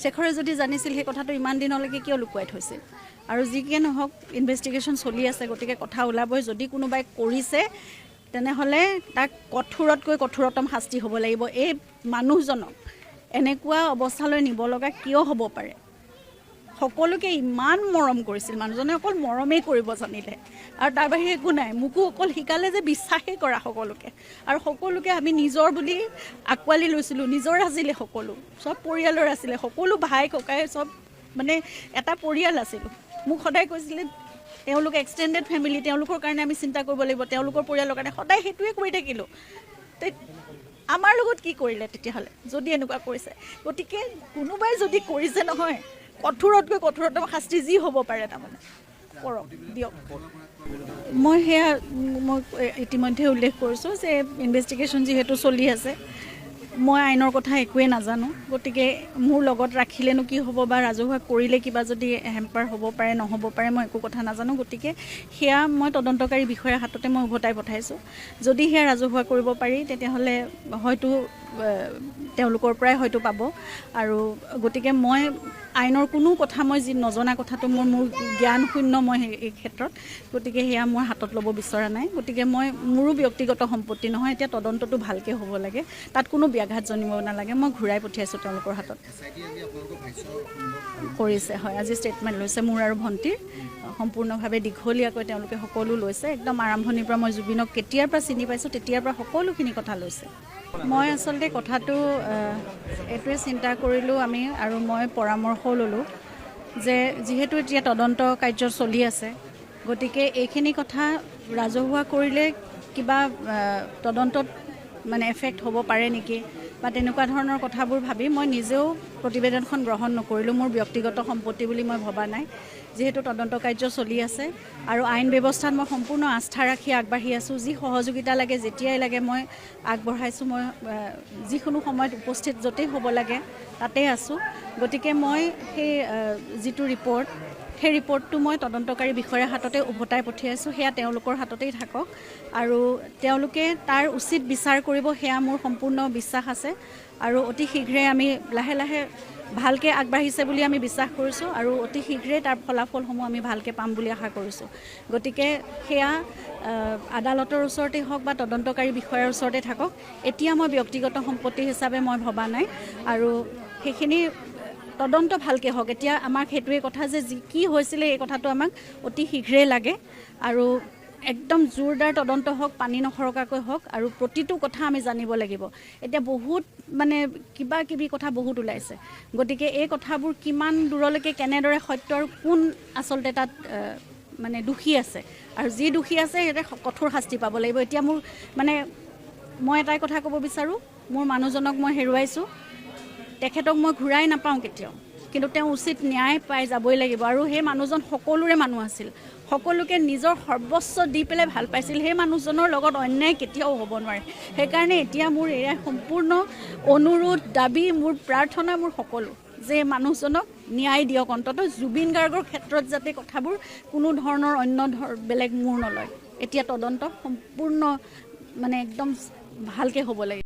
শেখৰে যদি জানিছিল, সেই কথাটো ইমান দিনলৈকে কিয় লুকুৱাই থৈছিল? আৰু যি কি নহওক, ইনভেষ্টিগেশ্যন চলি আছে, গতিকে কথা ওলাবই। যদি কোনোবাই কৰিছে, তেনেহ'লে তাক কঠোৰতকৈ কঠোৰতম শাস্তি হ'ব লাগিব। এই মানুহজনক এনেকুৱা অৱস্থালৈ নিব লগা কিয় হ'ব পাৰে? সকলোকে ইমান মৰম কৰিছিল মানুহজনে, অকল মৰমেই কৰিব জানিলে আৰু তাৰ বাহিৰে একো নাই। মোকো অকল শিকালে যে বিশ্বাসেই কৰা সকলোকে, আৰু সকলোকে আমি নিজৰ বুলি আঁকোৱালি লৈছিলোঁ। নিজৰ আছিলে সকলো, চব পৰিয়ালৰ আছিলে, সকলো ভাই ককাই চব মানে এটা পৰিয়াল আছিলোঁ। মোক সদায় কৈছিলে তেওঁলোক এক্সটেণ্ডেড ফেমিলি, তেওঁলোকৰ কাৰণে আমি চিন্তা কৰিব লাগিব, তেওঁলোকৰ পৰিয়ালৰ কাৰণে সদায় সেইটোৱে কৰি থাকিলোঁ। আমাৰ লগত কি কৰিলে তেতিয়াহ'লে, যদি এনেকুৱা কৰিছে? গতিকে কোনোবাই যদি কৰিছে নহয়, কঠোৰতকৈ কঠোৰতম শাস্তি যি হ'ব পাৰে তাৰমানে কৰক, দিয়ক। মই সেয়া মই ইতিমধ্যে উল্লেখ কৰিছোঁ যে ইনভেষ্টিগেশ্যন যিহেতু চলি আছে, মই আইনৰ কথা একোৱেই নাজানো। গতিকে মোৰ লগত ৰাখিলেনো কি হ'ব বা ৰাজহুৱা কৰিলে কিবা যদি হেম্পাৰ হ'ব পাৰে, নহ'ব পাৰে, মই একো কথা নাজানো। গতিকে সেয়া মই তদন্তকাৰী বিষয়াৰ হাততে মই উভতাই পঠাইছোঁ। যদি সেয়া ৰাজহুৱা কৰিব পাৰি, তেতিয়াহ'লে হয়তো তেওঁলোকৰ পৰাই হয়তো পাব। আৰু গতিকে মই আইনৰ কোনো কথা মই যি নজনা কথাটো মোৰ জ্ঞান শূন্য মই এই ক্ষেত্ৰত। গতিকে সেয়া মই হাতত ল'ব বিচৰা নাই। গতিকে মই মোৰো ব্যক্তিগত সম্পত্তি নহয়। এতিয়া তদন্তটো ভালকৈ হ'ব লাগে, তাত কোনো ব্যাঘাত জন্মিব নালাগে। মই ঘূৰাই পঠিয়াইছোঁ তেওঁলোকৰ হাতত। কৰিছে, হয়, আজি ষ্টেটমেণ্ট লৈছে মোৰ আৰু ভণ্টিৰ। সম্পূৰ্ণভাৱে দীঘলীয়াকৈ তেওঁলোকে সকলো লৈছে। একদম আৰম্ভণিৰ পৰা, মই জুবিনক কেতিয়াৰ পৰা চিনি পাইছোঁ, তেতিয়াৰ পৰা সকলোখিনি কথা লৈছে। মই আচলতে কথাটো এইটোৱে চিন্তা কৰিলোঁ আমি আৰু মই পৰামৰ্শও ল'লোঁ যে যিহেতু এতিয়া তদন্ত কাৰ্য চলি আছে, গতিকে এইখিনি কথা ৰাজহুৱা কৰিলে কিবা তদন্তত মানে এফেক্ট হ'ব পাৰে নেকি বা তেনেকুৱা ধৰণৰ কথাবোৰ ভাবি মই নিজেও প্ৰতিবেদনখন গ্ৰহণ নকৰিলোঁ। মোৰ ব্যক্তিগত সম্পত্তি বুলি মই ভবা নাই। যিহেতু তদন্ত কাৰ্য চলি আছে আৰু আইন ব্যৱস্থাত মই সম্পূৰ্ণ আস্থা ৰাখি আগবাঢ়ি আছোঁ, যি সহযোগিতা লাগে, যেতিয়াই লাগে মই আগবঢ়াইছোঁ। মই যিকোনো সময়ত উপস্থিত য'তেই হ'ব লাগে তাতেই আছোঁ। গতিকে মই সেই যিটো ৰিপৰ্ট, সেই ৰিপৰ্টটো মই তদন্তকাৰী বিষয়াৰ হাততে উভতাই পঠিয়াইছোঁ। সেয়া তেওঁলোকৰ হাততেই থাকক আৰু তেওঁলোকে তাৰ উচিত বিচাৰ কৰিব, সেয়া মোৰ সম্পূৰ্ণ বিশ্বাস আছে। আৰু অতি শীঘ্ৰে আমি লাহে লাহে ভালকৈ আগবাঢ়িছে বুলি আমি বিশ্বাস কৰিছোঁ আৰু অতি শীঘ্ৰেই তাৰ ফলাফলসমূহ আমি ভালকৈ পাম বুলি আশা কৰিছোঁ। গতিকে সেয়া আদালতৰ ওচৰতে হওক বা তদন্তকাৰী বিষয়াৰ ওচৰতে থাকক, এতিয়া মই ব্যক্তিগত সম্পত্তি হিচাপে মই ভবা নাই। আৰু সেইখিনি তদন্ত ভালকৈ হওক। এতিয়া আমাক সেইটোৱে কথা যে যি কি হৈছিলে, এই কথাটো আমাক অতি শীঘ্ৰেই লাগে আৰু একদম জোৰদাৰ তদন্ত হওক, পানী নসৰকাকৈ হওক আৰু প্ৰতিটো কথা আমি জানিব লাগিব। এতিয়া বহুত মানে কিবা কিবি কথা বহুত ওলাইছে। গতিকে এই কথাবোৰ কিমান দূৰলৈকে কেনেদৰে সত্য আৰু কোন আচলতে তাত মানে দোষী আছে আৰু যি দোষী আছে সিহঁতে কঠোৰ শাস্তি পাব লাগিব। এতিয়া মোৰ মানে মই এটাই কথা ক'ব বিচাৰোঁ, মোৰ মানুহজনক মই হেৰুৱাইছোঁ, তেখেতক মই ঘূৰাই নাপাওঁ কেতিয়াও, কিন্তু তেওঁ উচিত ন্যায় পাই যাবই লাগিব। আৰু সেই মানুহজন সকলোৰে মানুহ আছিল, সকলোকে নিজৰ সৰ্বস্ব দি পেলাই ভাল পাইছিল। সেই মানুহজনৰ লগত অন্যায় কেতিয়াও হ'ব নোৱাৰে। সেইকাৰণে এতিয়া মোৰ এয়াই সম্পূৰ্ণ অনুৰোধ, দাবী, মোৰ প্ৰাৰ্থনা, মোৰ সকলো যে মানুহজনক ন্যায় দিয়ক অন্ততঃ। জুবিন গাৰ্গৰ ক্ষেত্ৰত যাতে কথাবোৰ কোনো ধৰণৰ অন্য বেলেগ মোৰ নলয়। এতিয়া তদন্ত সম্পূৰ্ণ মানে একদম ভালকৈ হ'ব লাগিব।